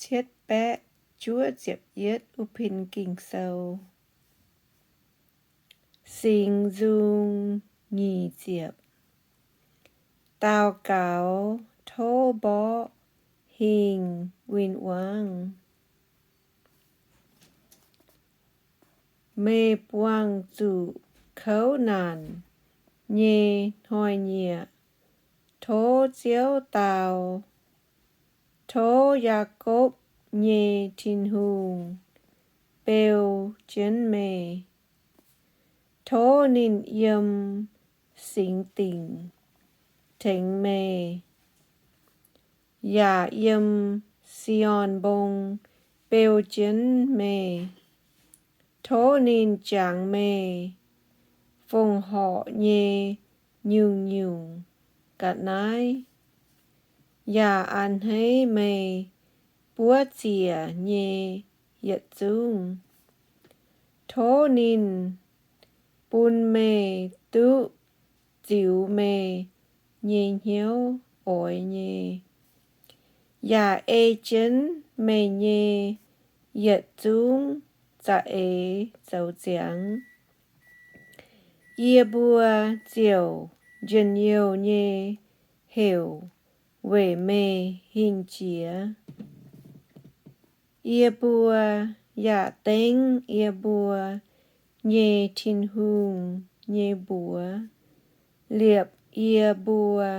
cietv baeqv juov ziepc yietv wuov pin Ging-Sou. Singx Nzung nyic ziepc. Daux gaux tov mborqv hingh win-wangv. Meih buangh zuqc kouv naanc nyei hnoi-nyieqc, tov Ziouv dau. Tov Yaakopv nyei Tin-Hungh beu jienv meih. Tov ninh yiem singx dingc tengx meih, yaac yiem Si^on Mbong beu jienv meih. Tov ninh jangx meih fongc horc nyei nyungc-nyungc ga'naaiv, yaac a'hneiv meih buov ziec nyei yietc zungv. Tov ninh bun meih duqv ziux meih nyei hnyouv oix nyei, yaac ei jienv meih nyei yietc zungv za'eix zoux ziangx. Yie mbuo ziouc njien-youh nyei heuc weic meih hingh jiex. Yie mbuo yaac dengv yie mbuo nyei Tin-Hungh nyei mbuox liepc yie mbuo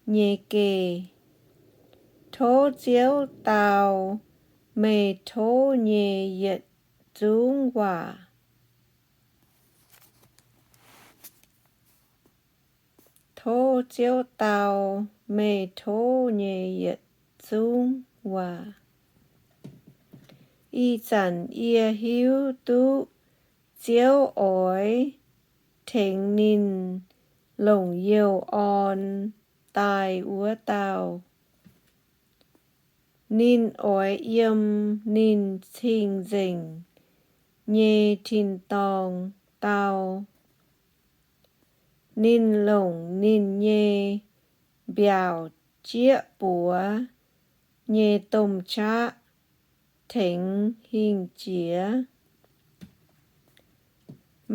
nyei geh. Tov Ziouv dau meih tov nyei yietc zungv waac. Tov Ziouv dau meih tov nyei yietc zungv waac. Ih zanc yie hiuv duqv Ziouv oix tengx ninh longc youh orn daaih wuov dauh. Ninh oix yiem ninh cing-nzengc nyei tin-dorngh dau. Ninh longc ninh nyei mbiaauc jieqv buoz nyei domh qaqv tengx hingh jiex.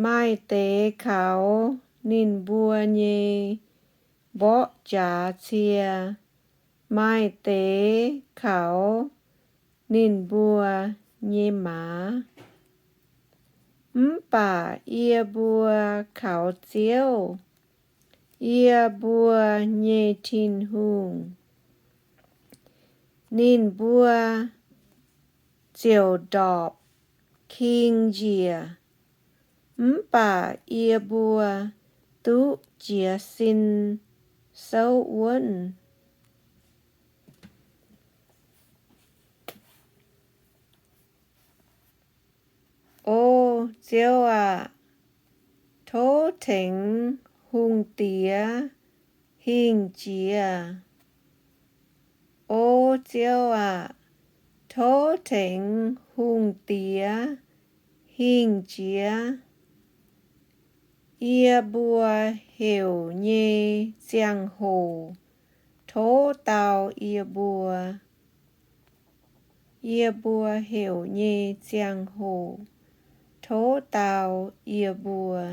Maaih deix kaux ninh mbuo nyei mborqv jaax cie, maaih deix kaux ninh mbuo nyei maaz. Mv baac yie mbuo kaux Ziouv, yie mbuo nyei Tin-Hungh, ninh mbuo ziouc ndorpc king njiec. Mv baac yie mbuo duqv jiez sin souv wuonv. O Ziouv aah! Tov tengx hungh diex hingh jiex. O Ziouv aah! Tov tengx hungh diex hingh jiex. Yie mbuo heuc nyei ziangh hoc tov dau yie mbuo. Yie mbuo heuc nyei ziangh hoc tov dau yie mbuo.